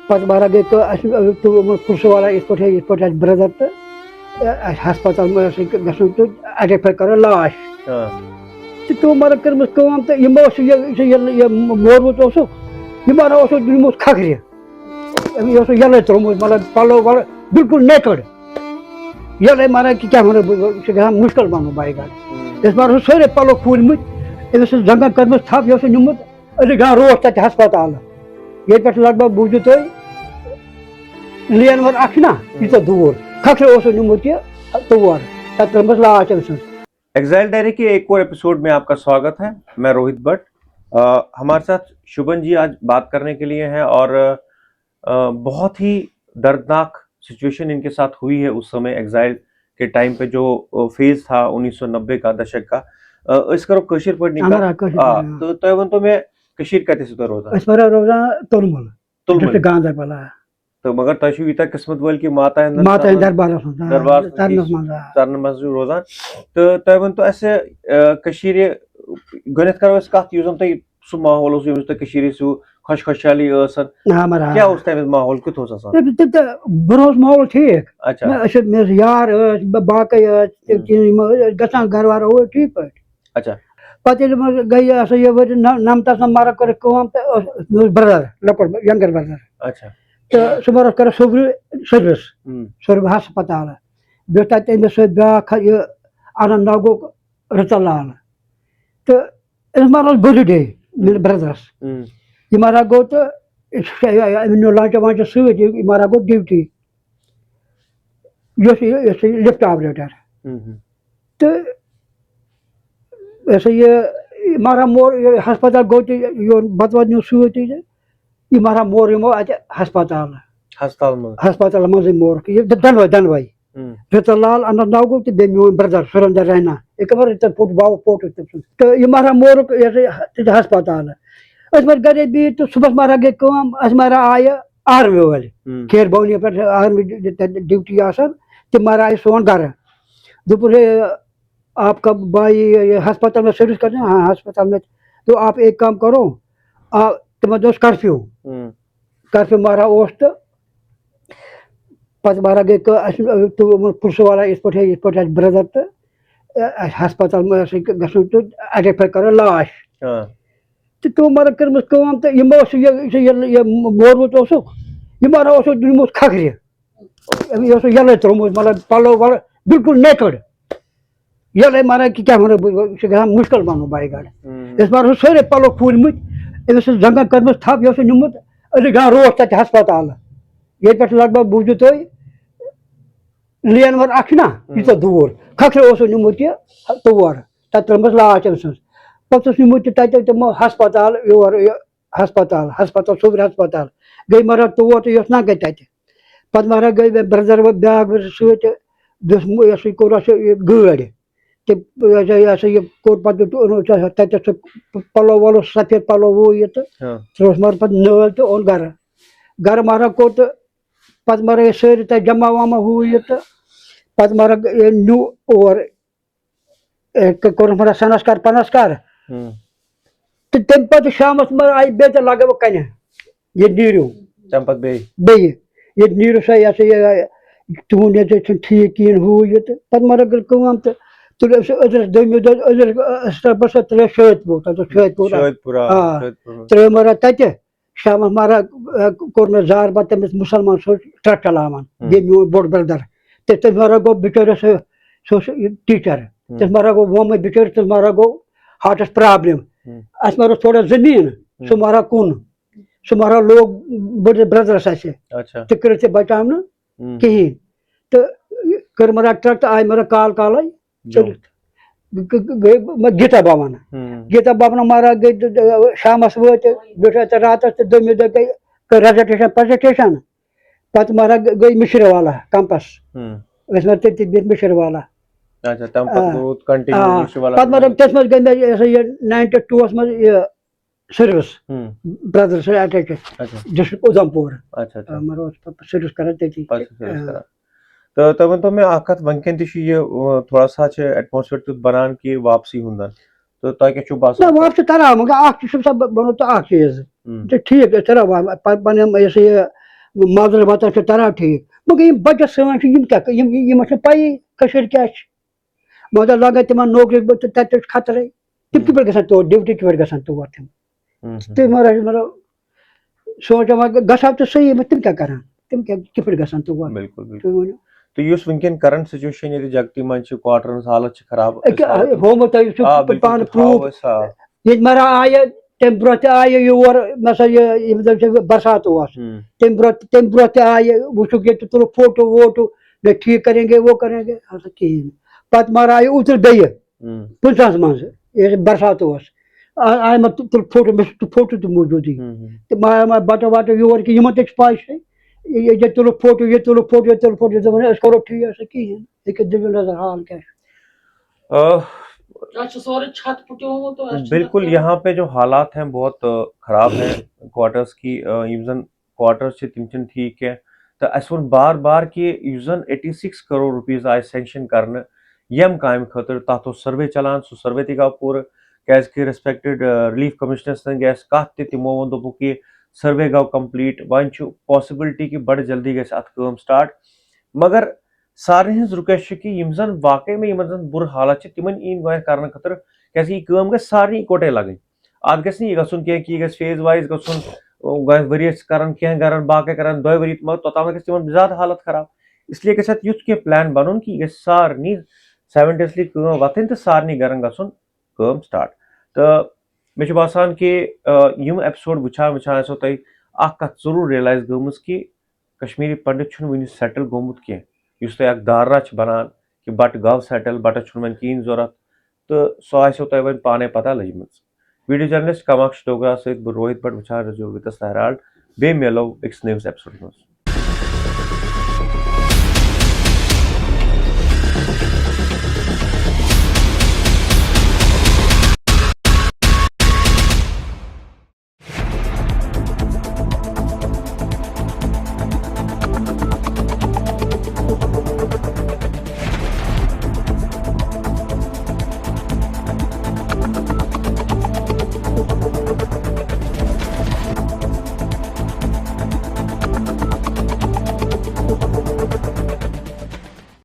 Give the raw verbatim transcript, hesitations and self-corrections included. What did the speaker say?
پتہٕ مہراہ گٔے کٲ-، اَسہِ، اَ، تُلُن پُلسہٕ والا یِتھ پٲٹھۍ، یِتھ پٲٹھۍ اَسہِ برٛدر تہٕ، اَ، اَسہِ ہسپتال منٛز ٲسۍ گژھُن تہٕ identify کَرُن لاش۔ آ۔ تہٕ تِمو مہراہ کٔرمٕژ کٲم تہٕ یِمو اوس یہِ، یہِ، یہِ، یہِ مورمُت اوسُکھ، یہِ مہراہ اوسُکھ دیُتمُت کھکھرِ۔ أمۍ یہِ اوسُکھ یَلَے ترٛوومُت، مطلب، پَلو وَلو بِلکُل naked۔ یَلَے مہراہ کہِ کیٛاہ وَنو بہٕ، یہِ چھُ گژھان مُشکِل وَنُن باے گاڈ۔ أمِس مہراہ اوس سٲرِے پَلو کھوٗلمٕتۍ، أمِس ٲس زنٛگَن کٔرمٕژ تھَپھ، یہِ اوسُکھ نیوٗمُت أسۍ گژھان روڈ تَتہِ ہسپتال، ییٚتہِ پٮ۪ٹھ لگ بگ بوٗزِو تُہۍ لین وَن اَکھ چھُنہ ییٖژاہ دوٗر، کھکھرِ اوسُکھ نیوٗمُت یہِ تور، تَتہِ ترٲومٕژ لاش أمۍ سٕنٛز۔ ایگزائل ڈائری کے ایک اور ایپیسوڈ میں آپ کا سواگت ہے۔ میں روہت بٹ۔ آ، ہمارے ساتھ شبن جی آج بات کرنے کے لیے ہیں اور آ، بہت ہی دردناک سچویشن ان کے ساتھ ہوئی ہے اس سمے ایگزائل کے ٹائم پہ جو فیز تھا انیس سو نبے کا دشک کا۔ آ، أسۍ کرو کٲشِر پٲٹھۍ نِکاح۔ اَمرا کٲشِر آ، پٲٹھۍ، آ۔ تہٕ تُہۍ ؤنۍ تو مےٚ کٔشیٖر کَتہِ ٲسِو تُہۍ روزان؟ أسۍ مہراہ روزان تُلمُل، تُلمُل۔ ڈسٹرکٹ گاندربل، آ۔ تہٕ مگر تۄہہِ چھِو ییٖتیٛاہ قٕسمت وٲلۍ کہِ ماتا ہِنٛدٮ۪ن ماتا ہِنٛدِ سَمن دربارس منٛز، آ، دربارس منٛز ژَرنَس چھِ منٛز، آ۔ ژَرنہٕ منٛز چھِو روزان۔ تہٕ تۄہہِ ؤنۍ تو اَسہِ، آ، کٔشیٖرِ گۄڈٕنٮ۪تھ کرو أسۍ کَتھ، یُس زَن تۄہہِ سُہ ماحول اوس، ییٚمہِ وِزِ تۄہہِ کٔشیٖرِ ٲسِو، خۄش خۄشحالی ٲس۔ آ، مہراہ۔ کیٛاہ اوس تَمہِ وِزِ ماحول، کیُتھ اوس آسان؟ تہٕ، تہٕ، تہٕ برونٛہہ اوس ماحول ٹھیٖک۔ اچھا۔ مےٚ ٲسۍ، مےٚ ٲسۍ یار ٲسۍ، با-، باقٕے ٲسۍ، تِم ہُم۔ چیٖز یِم ٲسۍ گژھان گرٕ وارٕ اوٗرۍ ٹھیٖک پٲٹھۍ۔ اچھا۔ پَتہٕ ییٚلہِ وۄنۍ گٔے یہِ ہسا یہِ ؤری نَو-، نَمتَس منٛز مہراہ کٔرٕکھ کٲم تہٕ اوس، مےٚ اوس برٛدر، لۄکُٹ یَنٛگر برٛدر۔ اچھا۔ تہٕ سُہ مہراہ اوس کران صوٚبرِ سٔروِس، ہُم۔ صوٚبرِ ہسپتال۔ بیٚیہِ اوس تَتہِ تٔمِس سۭتۍ بیٛاکھ یہِ اننت ناگُک رٕژَل لال۔ تہٕ أمِس مہراہ اوس بٔرتھ ڈے میٛٲنِس برٛدرَس۔ ہُم۔ یہِ مہراہ گوٚو تہٕ أمۍ نیوٗ لانچہ وانچہ سۭتۍ، یہِ مہراہ گوٚو ڈیوٹی۔ یہِ اوس یہِ، یہِ اوس یہِ لفٹ آپریٹر۔ ہُم، ہُم۔ تہٕ یہِ ہسا یہِ، یہِ مہراہ مور، یہِ ہسپتال گوٚو تہٕ یہِ اوٚن بَتہٕ وَتہٕ نیوٗ سۭتۍ تہٕ یہِ مہراہ مور یِمو اَتہِ ہسپتال۔ ہسپتال منٛز۔ ہسپتال منٛزٕے مورُکھ۔ یہِ دۄ-، دۄنوَے، دۄنوَے۔ ہُم۔ رٕژَل لال اننت ناگُک تہٕ بیٚیہِ میون برٛدر سُرندر رینا۔ یہِ کَمَر رٕژَل فوٹو، باو فوٹو تٔمۍ سُنٛد۔ تہٕ یہِ مہراہ مورُکھ، یہِ ہسا یہِ، تہِ چھِ ہسپتال۔ أسۍ پَتہٕ گَرے بِہِتھ تہٕ صُبحَس مہراہ گٔے کٲم، اَسہِ مہراہ آیہِ آرمی وٲلۍ۔ ہُم۔ کھیر بونی پٮ۪ٹھ آرمی ڈ-، ڈ-، ڈ-، ڈیوٹی آسان، تِم مہراہ آیہِ سون گَرٕ۔ دوٚپُن، ہے، آپ کا بھائی یہ ہسپتال میں سروس کرتے ہیں؟ ہاں، ہسپتال میں۔ تو آپ ایک کام کرو، آ، تِمن دۄہن اوس کرفیو۔ ہُم۔ کرفیو مہراہ اوس تہٕ پتہٕ مہراہ گٔے کٲ-، اَسہِ، تہٕ ووٚن پُلسہٕ والا یِتھ پٲٹھۍ، یِتھ پٲٹھۍ اَسہِ برٛدر تہٕ، اَسہِ ہسپتال منٛز آسہِ گژھُن تہٕ identify کرو لاش۔ آ۔ تہٕ تِمو مہراہ کٔرمٕژ کٲم تہٕ یِمو اوس یہِ، یہِ، یہِ، یہِ مورمُت اوسُکھ، یہِ مہراہ اوسُکھ دیُتمُت کھکھرِ۔ أمۍ یہِ اوس یَلَے ترٛوومُت، مطلب، پَلو وَلو بِلکُل naked۔ یَلَے مہراہ کہِ کیٛاہ وَنو بہٕ، یہِ چھُ گژھان مُشکِل وَنُن باے گاڈ۔ ہُم۔ أمِس مہراہ اوس سٲرٕے پَلو کھوٗلمٕتۍ، أمِس ٲس زنٛگَن کٔرمٕژ تھَپھ، یہِ اوس نیوٗمُت أسۍ گژھان روڈ تَتہِ ہسپتال۔ ییٚتہِ پٮ۪ٹھ لگ بگ بوٗزِو تُہۍ لین وَن اَکھ چھُنہ، ہُم۔ ییٖژاہ دوٗر، کھکھرِ اوس نیوٗمُت یہِ تور، تَتہِ ترٲومٕژ لاش أمۍ سٕنٛز۔ پَتہٕ اوس نیوٗمُت یہِ تَتہِ تِمو ہسپتال یور، یہِ ہسپتال، ہسپتال، صوبرِ ہسپتال۔ گٔے مہراہ تور تہٕ یہِ اوس ننٛگے تَتہِ۔ پَتہٕ مہراہ گٔے مےٚ برٛدر بیٛاکھ برٛدر سۭتۍ، تہٕ بیٚیہِ اوس مو-، یہِ ہسا یہِ کوٚر اَسہِ یہِ گٲڑۍ۔ تہٕ یہِ ہسا، یہِ ہسا یہِ کوٚر پَتہٕ، اوٚن اَسہِ تَتہِ سُہ پَلو وَلو، سفید پَلو وُو یہِ تہٕ ہاں۔ ترٛووُس مگر پَتہٕ نٲلۍ تہٕ اوٚن گَرٕ۔ گَرٕ مہراہ کوٚر تہٕ پَتہٕ مہراہ یہِ سٲری تَتہِ جمع ومع ہُو یہِ تہٕ پَتہٕ مہراہ یہِ نیوٗ اور۔ اے، ک-، کوٚرُکھ مطلب سنسکار پنسکار۔ ہُم۔ تہٕ تَمہِ پتہٕ شامس منٛز آیہِ بیٚیہِ تہٕ لگٲوٕکھ کنہِ، ییٚتہِ نیٖرِو۔ تَمہِ پتہٕ بیٚیہِ؟ بیٚیہِ، ییٚتہِ نیٖرِو سا، یہِ ہسا یہِ، تُہُنٛد یہِ چھُنہٕ ٹھیٖک کِہیٖنۍ، ہُہ یہِ تہٕ پتہٕ مگر کٔر کٲم تہٕ تُلۍ أسۍ أدرس دوٚیمہِ دۄہ أدرس، أسۍ ترٛےٚ بس ترٛےٚ شٲدۍ پوٗر، تَتھ اوس شٲدۍ پوٗر۔ شٲدۍ پوٗر، آ، آ۔ شٲدۍ پوٗر۔ ترٛٲو مگر تَتہِ، شامس مگر، آ، کوٚر مےٚ زار بار تٔمِس مُسلمان، سُہ اوس ٹرٛک چلاوان، ہُم۔ بیٚیہِ میون بوٚڑ برٛدر۔ تہٕ تٔمۍ مگر گوٚو بِچٲرِس، سُہ، سُہ اوس ٹیٖچر۔ ہُم۔ تٔمۍ مگر گوٚو وومٕے بِچٲرِس، تٔمۍ مگر گوٚو ہارٹس پرابلم۔ ہُم۔ اَسہِ مگر اوس تھوڑا زٔمیٖن، سُہ ہُم۔ مگر کُن۔ سُہ مگر لوگ بٔڑِس برٛدرس اَسہِ۔ اچھا۔ تہٕ کٔرِتھ تہِ بچاو نہٕ ہُم۔ کِہیٖنۍ۔ تہٕ کٔر مگر ٹرٛک تہٕ آیہِ مگر کال کالے۔ جو۔ گ-، گ-، گٔے م-، گیٖتا بھون۔ ہُم۔ گیٖتا بھونہٕ مہراہ گٔے، د-، د-، شامس وٲتۍ، بیٖٹھۍ اَتہِ راتس تہٕ دوٚیمہِ دۄہ گٔے، کٔر رٮ۪زٹیشن پرزنٹیشن۔ پتہٕ مہراہ گ-، گٔے مِشرِ والا کمپس۔ ہُم۔ أسۍ مگر تٔتی بِہِتھ مِشرِ والا۔ اچھا، تَمہِ پتہٕ آ۔ گوٚو continue آ۔ مِشرِ والا۔ پتہٕ مگر تٔتھۍ منٛز گٔے مےٚ یہِ ہسا یہِ ninety two وَس منٛز یہِ سٔروِس، ہُم۔ برٛدرس سۭتۍ اٹیچ، اچھا۔ ڈسٹرکٹ اُدھمپور۔ اچھا، اچھا۔ آ، مگر اوس پتہٕ سٔروِس کران تٔتی۔ پتہٕ چھُ سٔروِس آ۔ کران۔ تہٕ تُہۍ ؤنۍ تو مےٚ اکھ کتھ، وۄنۍ کٮ۪ن تہِ چھُ یہِ، اۭں، تھوڑا سا چھِ atmosphere تیُتھ بنان کہِ واپسی ہُنٛد۔ تہٕ تۄہہِ کیٛاہ چھُو باسان؟ نہ، واپس چھِ کران، مگر اکھ چیٖز چھُ سا بہٕ وَنو تۄہہِ اکھ چیٖز۔ ہُم۔ تہٕ ٹھیٖک، أسۍ کرو وا-، پَ-، پَنٕنۍ یہِ ہسا یہِ مازرٕ واتان چھِ تران ٹھیٖک، مگر یِم بچہٕ سٲنۍ چھِ، یِم کیٛاہ، یِم یِمن چھِ پَیی کٔشیٖر کیٛاہ چھِ، مگر لگان تِمن نوکری، تہٕ تَتہِ چھِ خطرے، تِم کِتھ پٲٹھۍ گژھن تور، ڈیوٹی کِتھ پٲٹھۍ گژھن تور تِم؟ تِم مطلب سونٛچان وۄنۍ گژھان تہٕ صحیح، مگر تِم کیٛاہ کران؟ تِم کیٛاہ، کِتھ پٲٹھۍ گژھن تور؟ بِلکُل بِلکُل۔ تُہۍ ؤنِو۔ تہٕ یُس وٕنکیٚن کرنٹ سچویشن ییٚتہِ جگتی منٛز چھِ، کواٹرن ہٕنٛز حالت چھِ خراب۔ أسۍ أکیٛاہ ہاوو- ہومو تۄہہِ چھُ آ، بِلکُل، پانہٕ تھاوو پروٗف۔ أسۍ، آ۔ ییٚتہِ مَران آیہِ، تَمہِ برونٛہہ تہِ آیہِ یور، مےٚ سا یہِ، ییٚمہِ دۄہ چھِ برسات اوس۔ ہُم۔ تَمہِ برونٛہہ، تَمہِ برونٛہہ تہِ آیہِ، وٕچھُکھ ییٚتہِ تُلُکھ فوٹو ووٹو، نہ ٹھیٖک کریں گے، وہ کریں گے، اَسا کِہیٖنۍ۔ پَتہٕ مَران آیہِ اوترٕ بیٚیہِ۔ ہُم۔ پٕنٛژٕہَس منٛز، ییٚلہِ برسات اوس، آ-، آیہِ مےٚ تُل فوٹو، مےٚ چھُ فوٹو تہِ موٗجوٗدٕے۔ ہُم، ہُم۔ تہٕ ما آیہِ مےٚ بَٹہٕ وَٹہٕ یور کہِ یِمَن تہِ چھِ پَے چھے، یہِ، یہِ، ییٚتہِ تُلُکھ فوٹو، ییٚتہِ تُلُکھ فوٹو، ییٚتہِ تُلُکھ فوٹو، دوٚپُن، أسۍ کَرو ٹھیٖک، سا کِہیٖنۍ، ییٚکیٛاہ دٔلیٖل نظر حال کیٛاہ چھُ۔ آ، اَسہِ چھُ سورُے چھت پھُٹیومُت تہٕ اَسہِ چھُنہٕ بِلکُل، کانٛہہ یہاں پہ جو حالات ہیں بہت، آ، خراب ہیں۔ کواٹرس کی، آ، یِم زَن کواٹرس چھِ، تِم چھِنہٕ ٹھیٖک کینٛہہ۔ تہٕ اَسہِ ووٚن بار بار کہِ یُس زَن ایٹی سِکِس کَرور رُپیٖز آیہِ سینکشن کرنہٕ ییٚمہِ کامہِ خٲطرٕ، تَتھ اوس سٔروے چلان، سُہ سٔروے تہِ گوٚو پوٗرٕ، کیازِ کہِ ریسپیکٹڈ، آ، ریلیف کمشنر سۭتۍ گٔے اَسہِ کَتھ تہِ، تِمو ووٚن، دوٚپُکھ، یہِ سٔروے گوٚو کمپلیٖٹ، وۄنۍ چھُ پاسبلٹی کہِ بَڑٕ جلدی گژھِ اَتھ کٲم سٹارٹ۔ مگر سارنٕے ہٕنٛز رِکویسٹ چھِ کہِ یِم زَن واقعی میں یِمَن زَن بُرٕ حالت چھِ، تِمَن یِن گۄڈٕ کرنہٕ خٲطرٕ، کیازِ کہِ یہِ کٲم گژھِ سارنٕے اِکوَٹَے لَگٕنۍ۔ اَتھ گژھِ نہٕ یہِ گژھُن کینٛہہ کہِ یہِ گژھِ فیز وایز گژھُن، گۄڈٕ ؤریَس کرن کینٛہہ گرن، باقٕے کرن دۄیہِ ؤری، مگر توٚتام گژھِ تِمن زیادٕ حالت خراب۔ اس لیے گژھِ اَتھ یُتھ کینٛہہ پلان بَنُن کہِ یہِ گژھِ سارنٕے سائملٹیسلی کٲم وۄتھٕنۍ تہٕ سارنٕے گرن گژھُن کٲم سٹارٹ۔ تہٕ مےٚ چھُ باسان کہِ، آ، یِم ایپیسوڈ وٕچھان وٕچھان آسیو تۄہہِ اکھ کتھ ضروٗر ریلایز گٔمٕژ کہِ کشمیٖری پنڈت چھُنہٕ وُنہِ سیٹل گوٚمُت کینٛہہ۔ یُس تۄہہِ اکھ دھارنا چھِ بنان کہِ بٹ گوٚو سیٹل، بٹس چھُنہٕ وۄنۍ کِہیٖنۍ ضوٚرتھ، تہٕ سۄ آسیو تۄہہِ وۄنۍ پانے پتہ لٔجمٕژ۔ ویڈیو جرنلسٹ کماکش ڈوگرا سۭتۍ بہٕ روہت بٹ وٕچھان روٗزِو وِتس تہرال۔ بیٚیہِ میلو أکِس نٔوِس ایپیسوڈس منٛز۔